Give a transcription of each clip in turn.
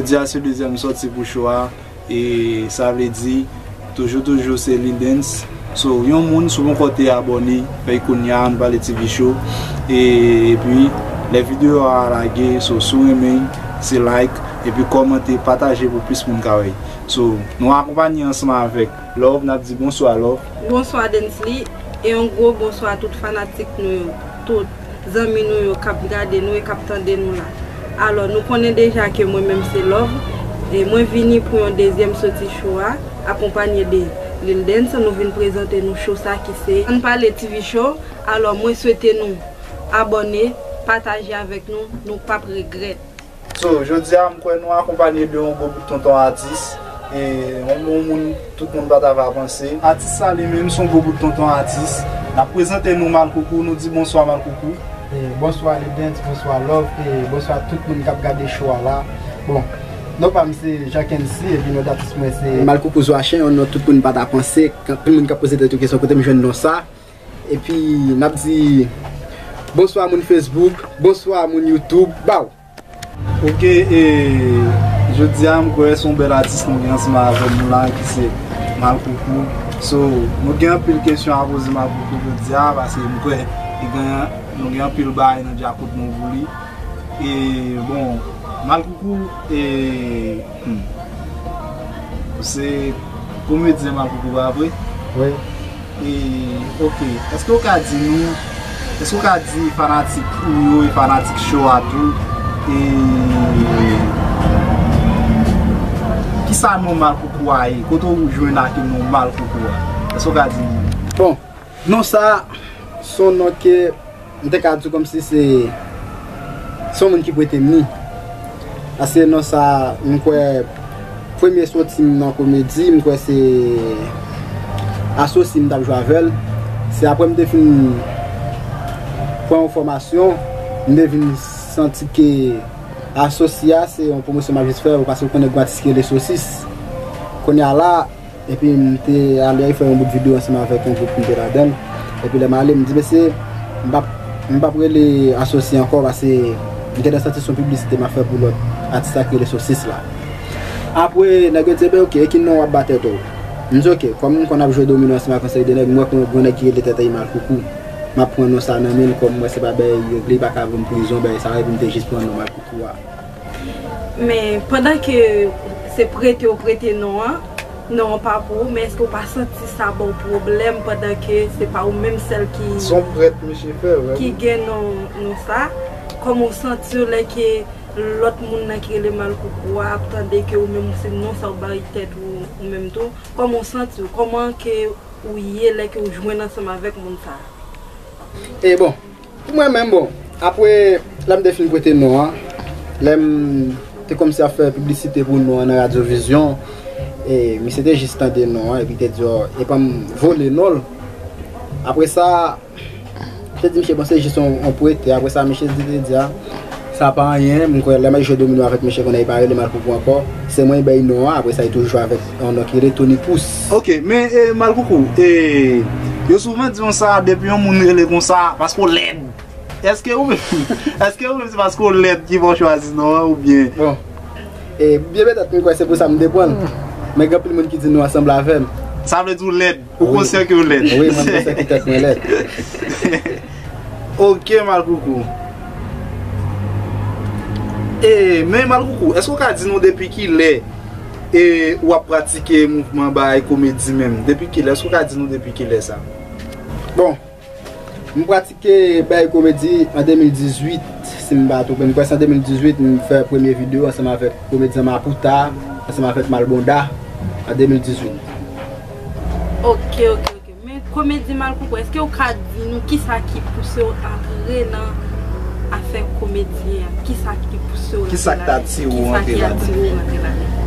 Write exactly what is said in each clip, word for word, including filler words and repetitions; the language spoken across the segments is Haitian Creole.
Jodi a se dezyèm sòti pou show a, e sa vle di, toujou, toujou se Lil Dance. So, yon moun, si w poko te abòne, fè l kounya, Ann Pale T V Show. E, epi, lè videyo a lage, so, si w renmen, se like, epi kòmante, pataje pou plis moun ka wè. So, nou akonpanye ansanm avèk Love, n ap di bonswa, Love. Bonswa, Densly, e yon gwo bonswa a tout fanatik nou yo, tout zanmi nou yo k ap gade nou e k ap tande nou la. Alò, nou konnen deja ke mwen menm se Love, e mwen vini pou yon dezyèm soti show a, akonpanye de Lil Dance, nou vin prezante nou show sa ki se Ann Pale T V Show. Alò, mwen swete nou abòne, pataje avèk nou, nou p ap regrèt. So, jodi a, m kwè nou akonpanye de yon gwo bout tonton atis, e yon bon moun, tout moun pa ta va panse. Atis sa li menm se yon gwo bout tonton atis. N ap prezante nou Malkoukou, nou di bonswa Malkoukou. E, bonswa Lil Dance, bonswa Love, e bonswa tout moun k ap gade show a la. Bon, non pa m se Jean Kency, epi non d atis mwen se Malkoukou Zwachen, yon non tout moun pa ta panse, anpil moun k ap poze tèt yo kesyon kote m jwenn non sa. Epi, n ap di bonswa moun Facebook, bonswa moun YouTube, baw. Ok, e jodi a, m kwè se yon bèl atis nou gen ansanm avè nou la, ki se Malkoukou. So, nou gen anpil kesyon a poze Malkoukou jodi a, paske m kwè li gen, nou gen anpil bagay nan djakout nou pou li. E, bon, Malkoukou, e, hmm, ou se komedyen Malkoukou, pa vre? Wi. E, ok, èske w ka di nou, èske w ka di fanatik ou yo e fanatik show a tou, e, kisa non Malkoukou a ye? Kote w jwenn ak non Malkoukou a? Èske w ka di nou? Bon, non sa, se yon non ke m te ka di w kòmsi se, se yon moun ki prete m li. Paske non sa, m kwè, premye soti m nan komedi, m kwè se Asosi m t ap jwe avè l. Se apre m te fin pran yon fòmasyon, m te vin santi ke Asosi a, se yon pwomosyon m ap jis fè, paske w konnen gon atis ki rele Sosis. Kounye a la, epi m te ale fè yon bout videyo ansanm avèk yon gwoup m te ladan l. Epi lè m ale, m di, mesye, m p ap, m p ap rele Asosi ankò, paske m gentan santi se yon piblisite m ap fè pou lòt atis la ki rele Sosis la. Apre, nèg yo di, ebyen, ok, e ki non w ap ba tèt ou? M di, ok, kòm m konn ap jwe domino ansanm ak yon seri de nèg, m wè gon nèg ki rele Tètèy Malkoukou. M ap pran non sa nan men l, kòm m wè se pa bagay regle, li pa ka voye m prizon, bagay sa yo, epi m te jis pran non Malkoukou a. Men, pandan ke se prete w prete non an, non an pa pou ou, men èske w pa santi sa ba w pwoblèm pandan ke se pa ou menm sèl ki, se yon prèt misye fè, vrèman, ki gen non, non sa? Kòman w santi w lè ke lòt moun nan ki rele Malkoukou a ap tande ke ou menm se non sa w bay tèt ou, ou menm tou? Kòman w santi w? Kòman ke ou ye lè ke w jwenn ansanm avèk moun sa a? E bon, pou mwen menm, bon, apre, lè m te fin prete non an, lè m te kòmanse ap fè piblisite pou non an nan Radyo Vizyon, e misye te jis tande non an, epi te di, o, epa m vole non l. Apre sa, m te di misye, bon, se jis yon, yon prete. Apre sa, misye di, te di, a, sa pa anyen. M kwè lè m ap jwe domino avèk misye kounye a, li pa rele Malkoukou ankò. Se mwen ki bay non an. Apre sa, li toujou jwe avèk yon non ki rele Tony Pouce. Ok, men, e, Malkoukou, e, yo souvan di konsa, depi yon moun rele konsa, paske w lèd. Èske ou menm, èske ou menm se paske w lèd ki fè w chwazi non an oubyen? Bon, e, byen petèt, m kwè se pou sa m te pran l. Men gen anpil moun ki di non an sanble avè m. Sa vle di w lèd? Ou, wi, konsyan ke w lèd? Wi, mwen konsyan ke tèt mwen lèd. Ok, Malkoukou. E, men Malkoukou, èske w ka di nou depi kilè, e, w ap pratike mouvman bagay komedi menm? Depi kilè? Èske w ka di nou depi kilè sa? Bon, m pratike bagay komedi an de mil dizuit, si m pa twonpe m. Kwè se an de mil dizuit m fè premye videyo ansanm avèk komedyen Mapouta, ansanm avèk Malbonda, an de mil dizuit. Ok, ok, ok. Men komedi Malkoukou, èske w ka di nou kisa ki pouse w antre nan afè komedyen an? Kisa ki pouse w antre ladan l? Kisa k ta atire w antre ladan l?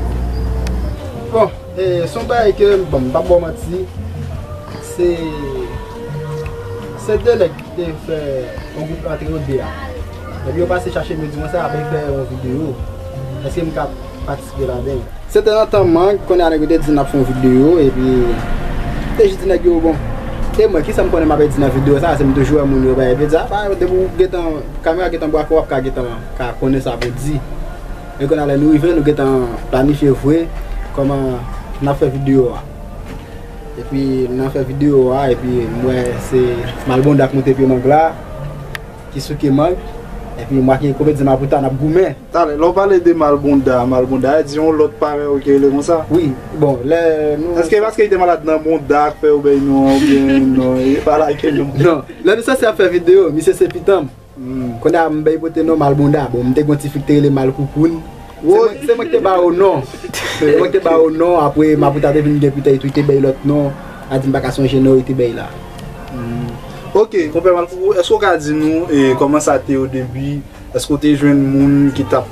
Bon, e, se yon bagay ke, bon, m p ap ba w manti, se, se de nèg ki te fè yon gwoup antre yo de a. Epi yo pase chache m, yo di konsa, "Ape fè yon videyo. Èske m ka patisipe ladan l?" Se te nan tan mang, kounye a nèg yo te di n ap fè yon videyo, epi te jis di nèg yo, bon, e mwen, kisa m konnen m ape di nan videyo sa, se m toujou wè moun yo bay, epi di, apa, depi w gentan, kamera gentan bwake w, w ap ka gentan ka konnen sa pou w di. E kounye a lè nou rive, nou gentan planifye vre kòman n ap fè videyo a. Epi n ap fè videyo a, epi m wè se Malbonda k monte pye mang la, ki souke mang, epi m wè ke komedyen Mapouta n ap goumen. Talè, lè w pale de Malbonda, Malbonda, e di yon lòt parèy ou ki rele konsa? Wi, bon, lè nou Èske paske li te malad nan bonda k fè yo bay non, oubyen non, e pa la ke non? Non, lè nou sanse ap fè videyo, misye se pitan m. Hmm. Kounye a m bay pote non Malbonda. Bon, m te gon ti fi ki te rele Malkoukoun. Se mwen, se mwen ki te ba yo non. Se mwen ki te ba yo non, apre Mapouta te vin gen pitan, li tou, li te bay lòt non. A di m pa ka sonje non, li te bay la. Hmm. Ok, konpè Malkoukou, èske w ka di nou, e, kòman sa te o debi? Èske w te jwenn moun ki t ap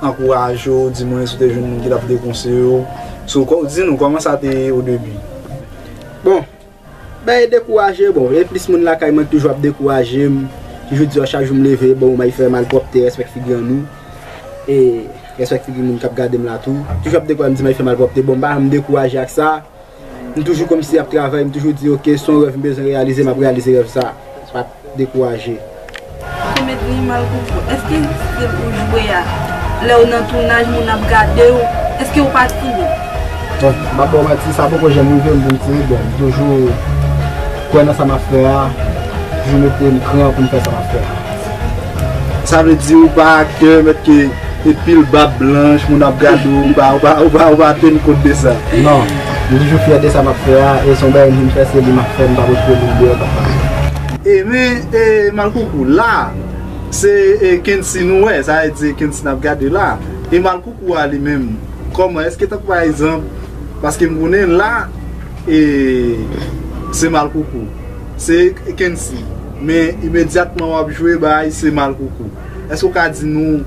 ankouraje w, di mwen si w te jwenn moun ki t ap dekonseye w? So, kò-, di nou kòman sa te ye o debi? Bon, bay dekouraje, bon, e plis moun lakay mwen ki toujou ap dekouraje m, toujou di yo chak jou m leve, bon, m al fè malpwòpte, respèk figi an nou. E respèk figi moun k ap gade m la tou. Toujou ap dekouraje m, di m al fè malpwòpte, bon, m pa janm dekouraje ak sa. M toujou kòmsi ap travay, m toujou di, oke, se yon rèv m bezwen reyalize, m ap reyalize rèv sa. Pa dekouraje. Komedyen Malkoukou, èske stil ou jwe a, lè w nan tounaj, moun ap gade w, èske w pa timid? Bon, m ap ba w manti, sa poko janm rive m pou m timid, bon, m toujou kwè nan sa m ap fè a, toujou mete m kran pou m fè sa m ap fè a. Sa vle di ou pa aktè, mèt ke e pil bab blanch, moun ap gade w, ou pa, ou pa, ou pa, ou pa teni kont de sa. Non, m toujou fyè de sa m ap fè a, e se yon bagay m vin fè, se li m ap fè, m pa pot pou moun deyò k ap pale. E men, e, Malkoukou, la, se, e, Kensi nou wè, sa vle di Kensi n ap gade la. E Malkoukou a li menm, kòman, èske tankou pa egzanp, paske m konnen la, e, se Malkoukou, se Kensi, men imedyatman w ap jwe bay, se Malkoukou. Èske w ka di nou,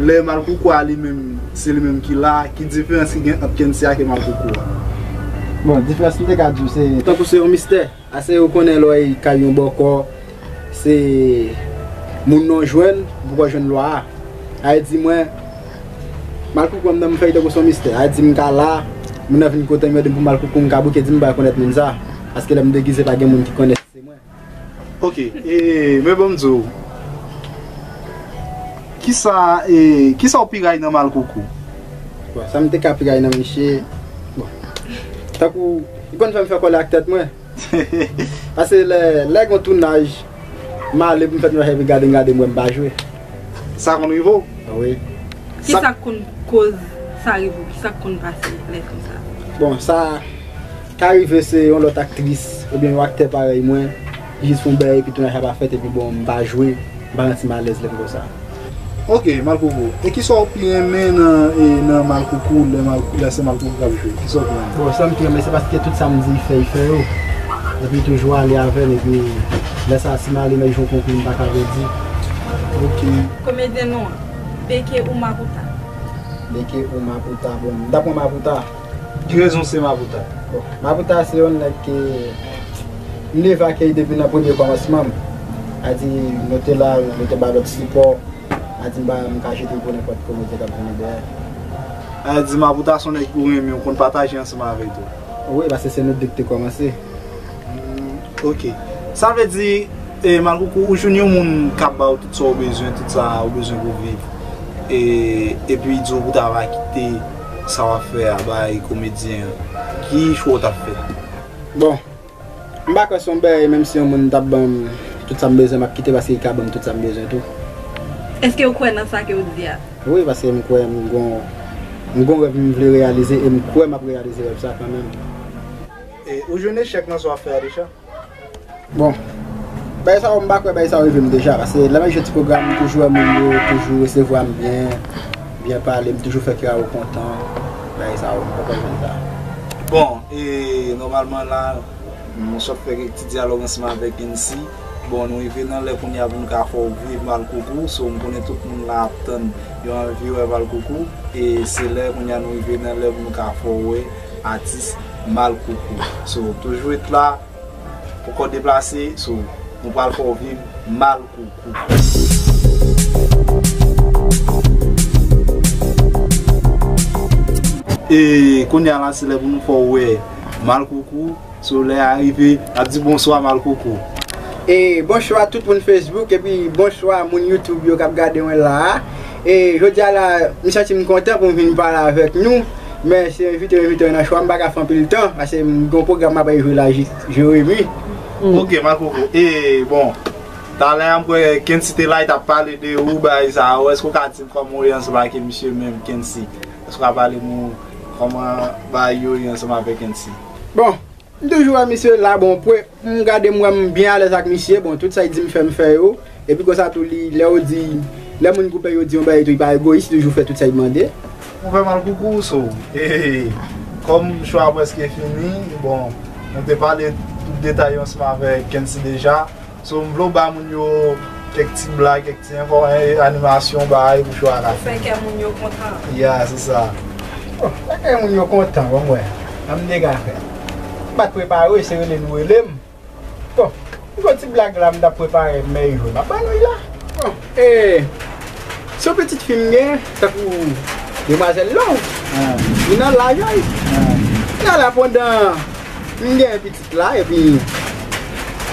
lè Malkoukou a li menm, se li menm ki la, ki diferans ki gen ant Kensi ak Malkoukou a? Bon, diferans m te ka di w, se tankou se yon mistè. Ase ou konnen lè w al kay yon bòkò, se moun nan w jwenn, ou poko jwenn lwa a. A di mwen, Malkoukou an m nan m fè l tankou se yon mistè. A di m ka la, moun nan vin kote m, yo di m pou Malkoukou, m ka bouke di m pa rekonèt moun sa. Paske lè m degize pa gen moun ki konnen se mwen. Ok, e, men bon m di w, kisa, e, kisa w pi rayi nan Malkoukou? Bon, sa m te ka pi rayi nan misye, bon, tankou, li konn fè m fè kòlè ak tèt mwen. Paske lè, lè gon tounaj, m ale pou m fè tounaj epi gade m gade m wè m pa jwe. Sa konn rive w? Wi. Kisa k konn koz sa rive w? Kisa k konn pase lè konsa? Bon, sa ka rive se yon lòt aktris oubyen yon aktè parèy mwen, jis fè yon bagay epi tounaj la pa fèt epi bon, m pa jwe, m pa santi m alèz lè m konsa. Ok, Malkoukou. E kisa w pi renmen nan, e, nan Malkoukou, lè Mal-, lè se Malkoukou k ap jwe? Kisa w pi renmen? Bon, sa m pi renmen, se paske tout sa m di, li fè, li fè yo. Epi li toujou ale avè m, epi lè sa, si m ale, m al jwe yon konkou, m pa ka pèdi. Ok. Komedyen nou an, Beke ou Mapouta? Beke ou Mapouta? Bon, m ta pran Mapouta. Ki rezon se Mapouta? Bon, Mapouta se yon nèg ke m leve ak li depi nan premye kòmansman m. A di, nou te la, nou te ba lòt sipò. A di m pa, m ka jete l pou nenpòt komedyen k ap vini dèyè. A di Mapouta se yon nèg ou renmen, ou konn pataje ansanm avè l tou? Wi, paske se nou de ki te kòmanse. Hmm, ok. Sa vle di, e, Malkoukou, ou jwenn yon moun k ap ba w tout sa w bezwen, tout sa w bezwen pou viv. E, epi di w pou ta va kite sa w ap fè a bay komedyen an. Ki chwa w t ap fè? Bon, m pa kwè se yon bagay, menm si yon moun t ap ban m tout sa m bezwen, m ap kite paske li ka ban m tout sa m bezwen tou. Èske w kwè nan sa ke w di a? Wi, paske m kwè m gon, m gon rèv m vle reyalize e m kwè m ap reyalize rèv sa kanmenm. E, ou jwenn echèk nan sa w ap fè a deja? Bon, bagay sa yo, m pa kwè bagay sa yo rive m deja, paske lè m al jwe ti pwogram, m toujou wè moun yo toujou resevwa m byen, byen pale, m toujou fè kè a yo kontan, bagay sa yo, m poko jwenn sa. Bon, e nòmalman la, nou sot fè kèk ti dyalòg ansanm avèk Kensi. Bon, nou rive nan lè kounye a pou nou ka fè w viv Malkoukou. So, m konnen tout moun la ap tann, yo anvi wè Malkoukou. E se lè kounye a nou rive nan lè pou nou ka fè w wè atis Malkoukou. So, toujou ret la, poko deplase. So, nou pral fè w viv Malkoukou. E kounye a la, se lè pou nou fè w wè Malkoukou. So, lè a rive, n ap di bonswa Malkoukou. E bonswa tout moun Facebook, epi bonswa moun YouTube yo k ap gade mwen la a. E jodi a la, m santi m kontan pou m vin pale avèk nou, men se envite yo envite yo nan cho a, m pa ka fè anpil tan, paske m gen yon pwogram m ap al jwe la, Jeremi. Ok, Malkoukou. E bon, talè a m kwè Kency te la, li t ap pale de ou, bagay sa yo. Èske w ka di m kòman w ye ansanm ak misye menm, Kency? Èske w ka pale nou kòman bagay yo ye ansanm avèk Kency? Bon, m toujou wè misye la, bon, pou m gade m wè m byen alèz ak misye, bon, tout sa l di m fè, m fè yo. Epi konsa tou, li, lè yo di, lè moun koupe yo di yon bagay tou, li pa egoyis, li toujou fè tout sa l mande. Mwen fè Malkoukou, so, kòm cho a prèske fini, bon, nou te pale tout detay yo ansanm avèk Kency deja. So, m vle w ba moun yo kèk ti blag, kèk ti enfò, animasyon, bagay pou cho a ka fini. Fè kè moun yo kontan. Ya, se sa. Bon, fè kè moun yo kontan, bon, mwen, an m dega fè. M pa t prepare, se rele nou rele m. Bon, m gon ti blag la m t ap prepare, men jwe m ap ban nou l la. Bon, e, se yon pitit fi m gen, tankou Demwazèl Love. Li nan laj la, li nan la pandan m gen yon pitit la, epi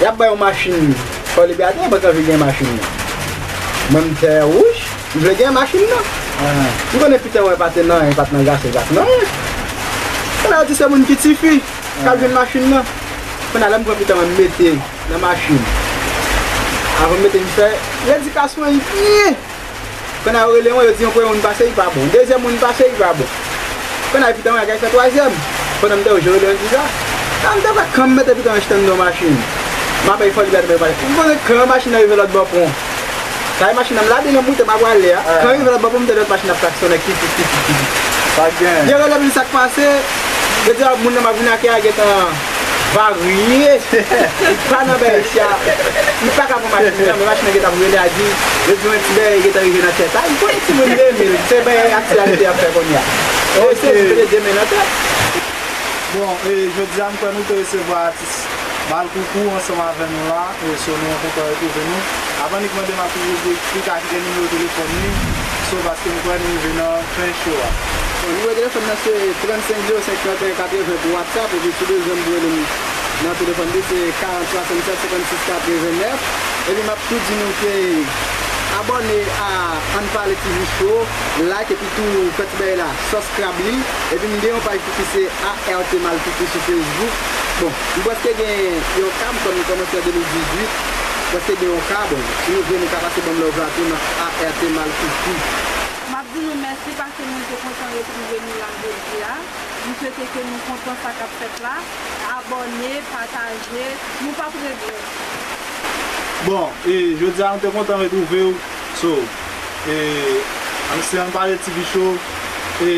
y ap bay yon machin Fò Libète, mwen t anvi gen machin nan. Mwen m tè wouj, m vle gen machin nan. M konnen pita mwen pa te nan anyen, pa t nan gason, pa t nan anyen. Kounye a yo di se moun ki tifi k ap jwenn machin nan. Kounye a lè m pran pita mwen m mete nan machin. Avan m mete m fè redikasyon an byen. Kounye a yo rele mwen, yo di yon premye moun pase, li pa bon. Dezyèm moun pase, li pa bon. Kounye a pita mwen al fè twazyèm. Pandan m te wouj, yo rele mwen di sa. Sa m te fè kan m mete pita mwen chita anndan yon machin. M ap fè Libète mwen pase. M konnen kan machin nan rive lòt bò pon. Sa e machin nan m lage nan moute m ap prale a. Kan rive lòt bò pon m tande lòt machin ap klaksonnen kikit kikit kikit. Sa k genyen? Yo rele m di sa k pase. Yo di a moun nan m ap vin ak a gentan varye. Li pa nan bèy sa. Li pa ka pran machin nan, men machin nan gentan ap rele a di, yo di yon ti bèy gentan rive nan tèt a. M konnen timoun de mil, se bèy aktyalite y ap fè kounye a. Yo sezi, yo mete de men nan tèt. Bon, e jodi a m kwè nou te resevwa atis Malkoukou ansanm avè nou la, e so nou kontan retwouve nou. Avan n mande Malkoukou pou l ka kite nimewo telefòn li, so paske m kwè nou rive nan fen cho a. Bon, nimewo telefòn nan se trannsenk zewo senk tranteyen katreven pou WhatsApp, epi si w bezwen m pou rele m nan telefòn li se karant swasannsèt senkannsis katrevennèf. Epi m ap tou di nou ke abòne a Ann Pale TV Show, like epi tou fè ti bagay la, subscribe li. Epi m gen yon paj tou ki se A R T Malkoukou sou Facebook. Bon, m prèske gen yon ka, m kòm m kòmanse an de mil dizuit, m prèske gen yon ka, bon, si nou vle nou ka pase ban m love la tou nan A R T Malkoukou. M ap di nou mèsi paske nou te kontan retwouve nou la jodi a. M swete ke nou kontan sa k ap fèt la. Abòne, pataje, nou p ap regrèt. Bon, e jodi a nou te kontan retwouve w. So, e, se Ann Pale TV Show. E,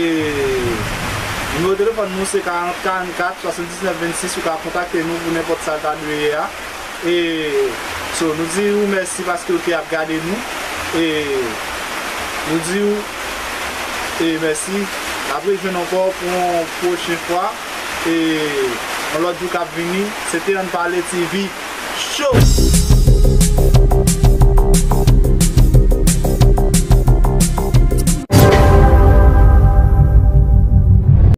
nimewo telefòn nou se karant karannkat swasanndiznèf vennsis. Ou ka kontakte nou pou nenpòt sa l ta dwe ye a. E, so, nou di ou mèsi paske ou te ap gade nou. E, nou di ou, e, mèsi. N ap rejwenn ankò pou yon pwochen fwa. E, yon lòt jou k ap vini. Se te Ann Pale TV Show.